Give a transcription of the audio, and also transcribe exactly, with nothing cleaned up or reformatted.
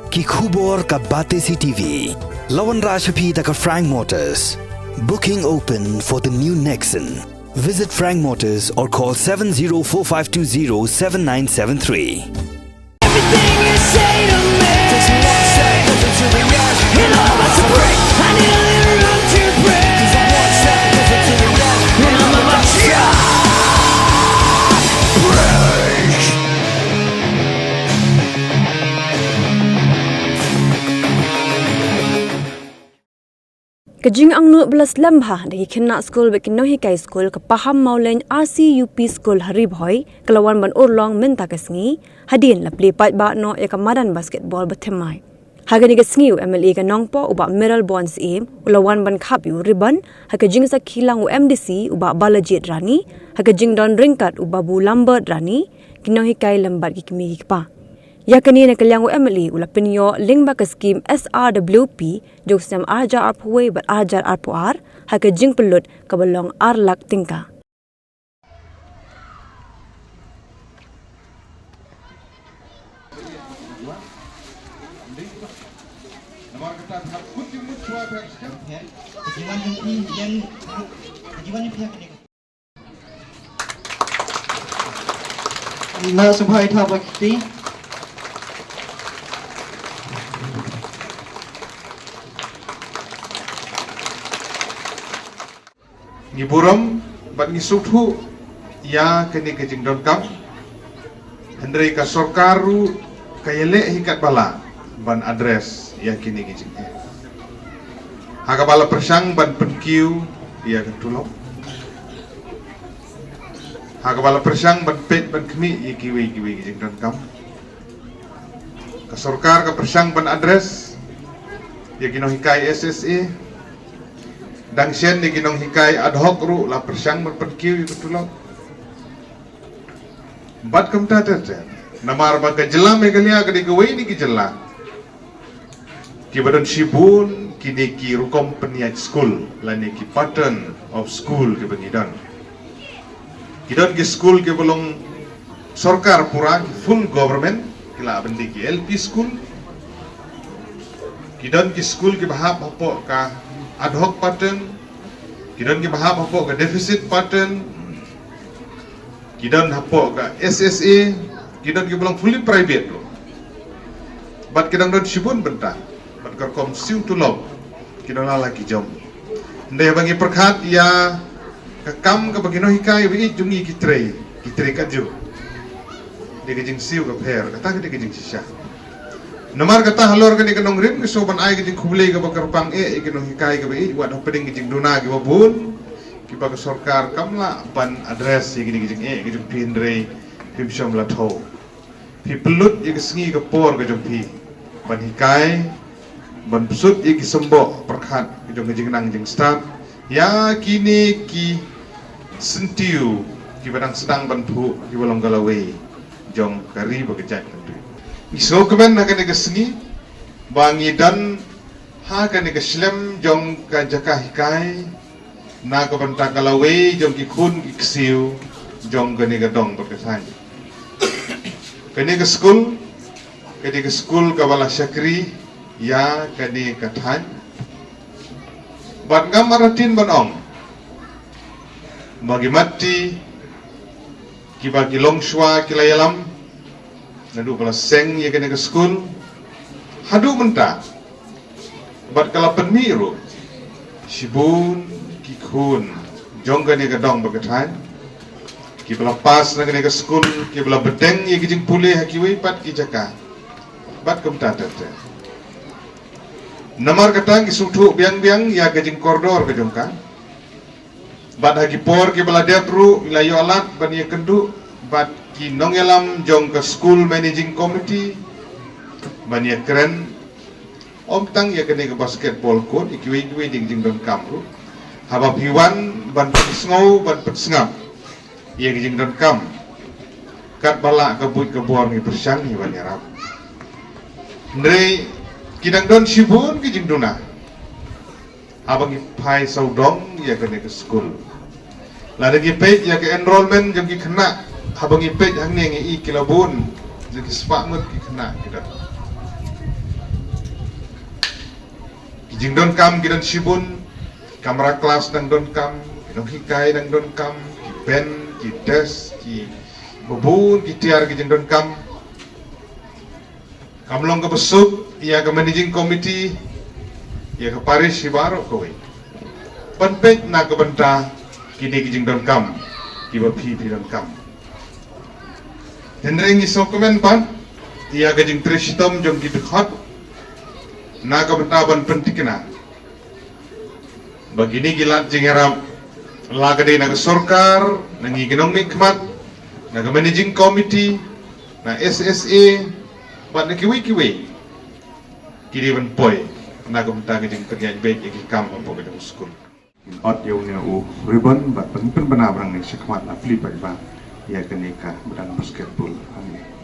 Ki khubor ka Batesi T V. La wanrah sha phi da ka Frank Motors. Booking open for the new Nexon. Visit Frank Motors or call seven zero four five two zero seven nine seven three. Everything you say to me, it all must break. I need a little room to breathe. And I'm about to break. Ka jingangnud ba la slem bha da ki khynnah skul bad ki nonghikai skul ka Paham Mawlein R C U P School ha Ri Bhoi ka la wan ban urlong mynta ka sngi, hadien la plie paidbah noh ïa ka madan basketball ba thymmai. Ha kane ka sngi u M L A ka Nongpoh u Bah Mayralborn Syiem u la wan ban khap ïa u ribbon ha ka jingsakhi lang u M D C u Bah Balajied Rani, ha ka jingdon ryngkat u Babu Lambert Rani, ki nonghikai lem bad ki kmie ki kpa. Ïa kane na ka liang u M L A u la pynïoh lyngba ka skhim S R W P jong u snem ar hajar arphew wei bad ar hajar arphew ar ha ka jingpynlut kaba long ar lak tyngka. Na sngewbha ïa thap ba kti. Ngi burom bad ngi sngewthuh ïa kane ka jingdonkam. Hynrei ka sorkar ruh ka ïaleh hi katba lah ban address ïa kine ki jingeh. Ha kaba la pyrshang ban pynkiew ïa ka tulop. Ha kaba la pyrshang ban peit ban khmih ïa kiwei kiwei ki jingdonkam. Ka sorkar ka pyrshang ban address ïa ki nonghikai S S A. Dang shen ïa ki nonghikai ad hoc ruh la pyrshang ban pynkiew ïa ka tulop. Bad kumta ter ter. Namar ba ka jylla Meghalaya ka dei kawei na ki jylla kiba don shibun kine ki rukom pynïaid skul lane ki pattern of school kiba ngi don. Ki don ki skul kiba long sorkar pura, ki full government, ki lah ban dei ki L P skul. Ki don ki skul kiba hap hapoh ka ad hoc pattern. Ki don kiba hap hapoh ka deficit pattern. Ki don hapoh ka S S A, ki don kiba long fully private ruh. Bad ki dang don shibun bynta. Bad ka rukom siew tulop ki don la la ki jong. Hynrei haba ngi pyrkhat ïa ka kam kaba ki nonghikai ba ïeit jong ngi ki trei, ki trei kajuh. Dei ka jingsiew ka pher, kata ka dei ka jingshisha. Namar kata halor kane ka nongrim ngi sngewbha ban ai ka jingkhublei kaba kyrpang eh ïa ki nonghikai kiba ïeit, wat hapdeng ki jingduna kiba bun kiba ka sorkar kam lah ban address ïa kine ki jingeh ki jong phi, hynrei phim shym la thew. Phi pynlut ïa ka sngi ka por ka jong phi ban hikai, ban bsut ïa ki symboh pyrkhat ki jong ka jingnang jingstad ïa kine ki syntiew kiba dang sdang ban phuh, kiba long ka lawei jong ka ri bad ka jaitbynriew. Ngi sngewkmen ha kane ka sngi ba ngi don ha kane ka shlem jong ka jaka hikai na ka bynta ka lawei jong ki khun ki ksiew jong kane ka dong bad ka thaiñ. Kane ka skul ka dei ka skul kaba la shakri ïa kane ka thaiñ. Bad ngam artatien ban ong ba ki mat ti kiba ki longshuwa ki la ïalam naduh ba la seng ïa kane ka skul haduh mynta. Bad ka la pynmih ruh shibun ki khun jong kane ka dong bad ka thaiñ kiba la pass na kane ka skul, kiba la bteng ïa ki jingpule ha kiwei pat ki jaka. Bad kumta ter ter. Namar kata ngi sngewthuh biang biang ïa ka jingkordor ka jong ka. Bad ha ki por kiba la dep ruh ngi la ïoh lad ban ïakynduh bad ki nongïalam jong ka School Managing Committee ban ïakren ym tang ïa kane ka basketball court, ïa kiwei kiwei ki jingdonkam ruh. Haba phi wan ban pynsngew ban pynsngap ïa ki jingdonkam katba lah ka buit ka bor ngi pyrshang ngi ban ïarap. Hynrei ki dang don shibun ki jingduna. Haba ngi phai sawdong ïa kane ka skul, lada ngi peit ïa ka enrollment jong ki khynnah, haba ngi peit hangne ngi i ki la bun, jong ki spah ngut ki khynnah ki don. Jingdonkam ki don shibun, kamra klas dang donkam, ki nonghikai dang donkam, ki bench, ki desk, ki babun ki tiar ki jingdonkam. Kam long kaba suk ïa ka managing committee, ïa ka parish hi baroh kawei, ban peit na ka bynta kine ki jingdonkam kiba phi phi donkam. Hynrei ngi sngewkmen pat ïa ka jingtrei shitom jong ki dkhot na ka bynta ban pynthikna ba kine ki lad jingïarap, la ka dei na ka sorkar, na ngi ki nongmihkhmat, na ka managing committee, na S S A, bad na kiwei kiwei, ki dei ban poi na ka bynta ka jingpynïaid beit ïa ki kam hapoh ka jong u skul. Ot ïa une u ribbon bad pyn pynbna ba ngi shakhmat na pli paidbah ïa kane ka madan basketball hangne.